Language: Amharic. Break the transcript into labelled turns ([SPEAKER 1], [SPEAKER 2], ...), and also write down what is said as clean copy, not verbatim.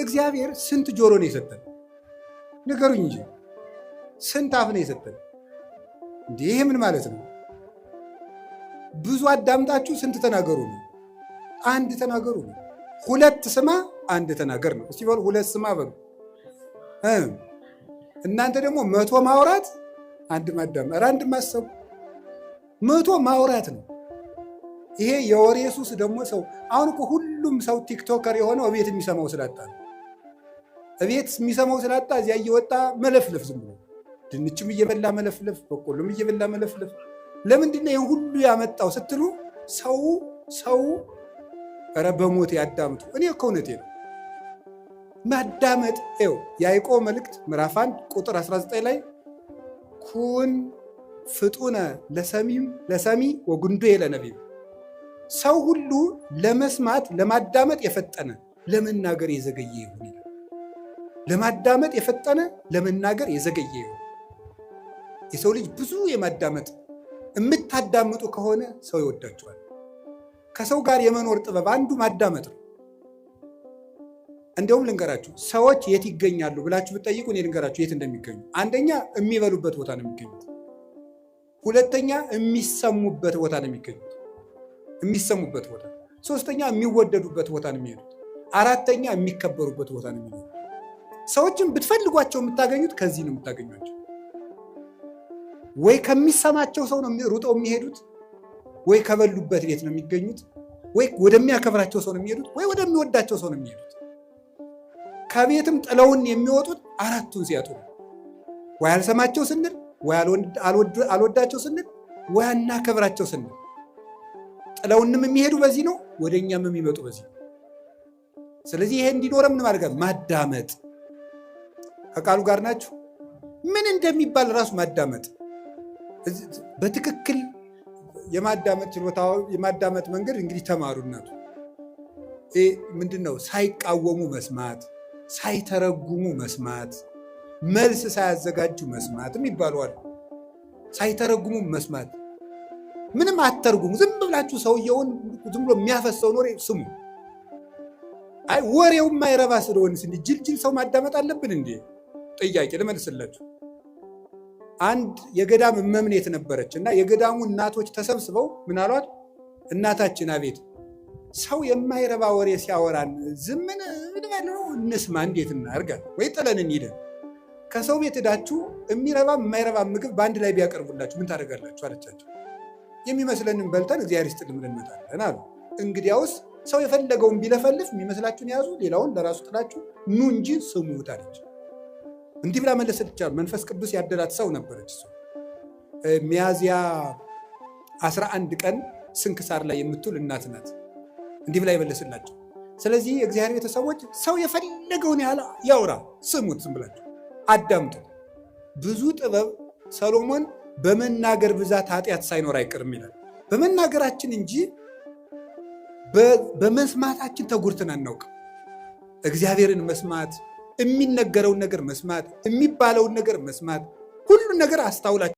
[SPEAKER 1] እግዚአብሔር ስንት ጆሮ ነው የሰጠን? ንገሩኝ እንጂ ስንት አፍ ነው የሰጠን? እንዲህ ይሄ ምን ማለት ነው? ብዙ አዳምጣችሁ ስንት ተናገሩ ነው? አንድ ተናገሩ ነው። ሁለት ስማ አንድ ተናገር ነው። እስቲ በሉ ሁለት ስማ በሉ። እናንተ ደግሞ 100 ማውራት አንድ ማዳመጥ፣ ኧረ አንድ ማሰቡ 100 ማውራት ነው። ይሄ የወሬ ሱስ ደግሞ ሰው አሁን እኮ ሁሉም ሰው TikToker የሆነው እቤት የሚሰማው ስላጣ ነው። እቤት የሚሰማው ስላጣ እዚያ እየወጣ መለፍለፍ፣ ዝም ብሎ ድንችም እየበላ መለፍለፍ፣ በቆሎም እየበላ መለፍለፍ። ለምንድን ነው ይህን ሁሉ ያመጣው ስትሉ ሰው ሰው ኧረ በሞት ያዳምጡ። እኔ እኮ እውነቴ ነው። ማዳመጥ ው የያዕቆብ መልእክት ምዕራፍ 1 ቁጥር 19 ላይ ኩን ፍጡነ ለሰሚም ለሰሚ ወጉንዱየ ለነቢብ፣ ሰው ሁሉ ለመስማት ለማዳመጥ የፈጠነ ለመናገር የዘገየ ይሁን ይላል። ለማዳመጥ የፈጠነ ለመናገር የዘገየ ይሁን። የሰው ልጅ ብዙ የማዳመጥ የምታዳምጡ ከሆነ ሰው ይወዳችኋል። ከሰው ጋር የመኖር ጥበብ አንዱ ማዳመጥ ነው። እንደውም ልንገራችሁ፣ ሰዎች የት ይገኛሉ ብላችሁ ብትጠይቁ እኔ ልንገራችሁ የት እንደሚገኙ። አንደኛ የሚበሉበት ቦታ ነው የሚገኙት። ሁለተኛ የሚሰሙበት ቦታ ነው የሚገኙት፣ የሚሰሙበት ቦታ። ሶስተኛ የሚወደዱበት ቦታ ነው የሚሄዱት። አራተኛ የሚከበሩበት ቦታ ነው የሚሄዱት። ሰዎችን ብትፈልጓቸው የምታገኙት ከዚህ ነው የምታገኟቸው። ወይ ከሚሰማቸው ሰው ነው ሩጠው የሚሄዱት፣ ወይ ከበሉበት ቤት ነው የሚገኙት፣ ወይ ወደሚያከብራቸው ሰው ነው የሚሄዱት፣ ወይ ወደሚወዳቸው ሰው ነው የሚሄዱት። ከቤትም ጥለውን የሚወጡት አራቱን ሲያጡ ነው። ወይ አልሰማቸው ስንል፣ ወይ አልወዳቸው ስንል፣ ወይ አናከብራቸው ስንል ጥለውንም የሚሄዱ በዚህ ነው፣ ወደ እኛም የሚመጡ በዚህ ነው። ስለዚህ ይሄ እንዲኖረ ምን ማድረግ ማዳመጥ። ከቃሉ ጋር ናችሁ። ምን እንደሚባል ራሱ ማዳመጥ በትክክል የማዳመጥ ችሎታ የማዳመጥ መንገድ እንግዲህ ተማሩ። እናቱ ምንድን ነው? ሳይቃወሙ መስማት፣ ሳይተረጉሙ መስማት፣ መልስ ሳያዘጋጁ መስማት የሚባሉ አሉ። ሳይተረጉሙ መስማት፣ ምንም አተርጉሙ። ዝም ብላችሁ ሰውየውን ዝም ብሎ የሚያፈሰውን ወሬ ስሙ። አይ ወሬው የማይረባ ስለሆንስ እንዲህ ጅልጅል ሰው ማዳመጥ አለብን እንዴ? ጥያቄ ልመልስላችሁ። አንድ የገዳም እመምኔት ነበረች እና የገዳሙ እናቶች ተሰብስበው ምን አሏት? እናታችን አቤት፣ ሰው የማይረባ ወሬ ሲያወራን ዝምን ነው እንስማ፣ እንዴት እናርጋል? ወይ ጥለን እንሂደን። ከሰው ቤት ሄዳችሁ የሚረባ የማይረባ ምግብ በአንድ ላይ ቢያቀርቡላችሁ ምን ታደርጋላችሁ? አለቻቸው። የሚመስለንን በልተን እግዚአብሔር ይስጥልን ብለን እንመጣለን አሉ። እንግዲያውስ ሰው የፈለገውን ቢለፈልፍ የሚመስላችሁን ያዙ፣ ሌላውን ለራሱ ጥላችሁ ኑ እንጂ ስሙት አለች። እንዲህ ብላ መለሰች። መንፈስ ቅዱስ ያደላት ሰው ነበረች። እሱ ሚያዝያ 11 ቀን ስንክሳር ላይ የምትውል እናት ናት። እንዲህ ብላ የመለስላቸው። ስለዚህ የእግዚአብሔር ቤተሰቦች ሰው የፈለገውን ያህል ያውራ፣ ስሙት፣ ዝም ብላችሁ አዳምጡት። ብዙ ጥበብ ሰሎሞን በመናገር ብዛት ኃጢአት ሳይኖር አይቀርም ይላል። በመናገራችን እንጂ በመስማታችን ተጎድተን አናውቅም። እግዚአብሔርን መስማት፣ የሚነገረውን ነገር መስማት፣ የሚባለውን ነገር መስማት፣ ሁሉን ነገር አስታውላችሁ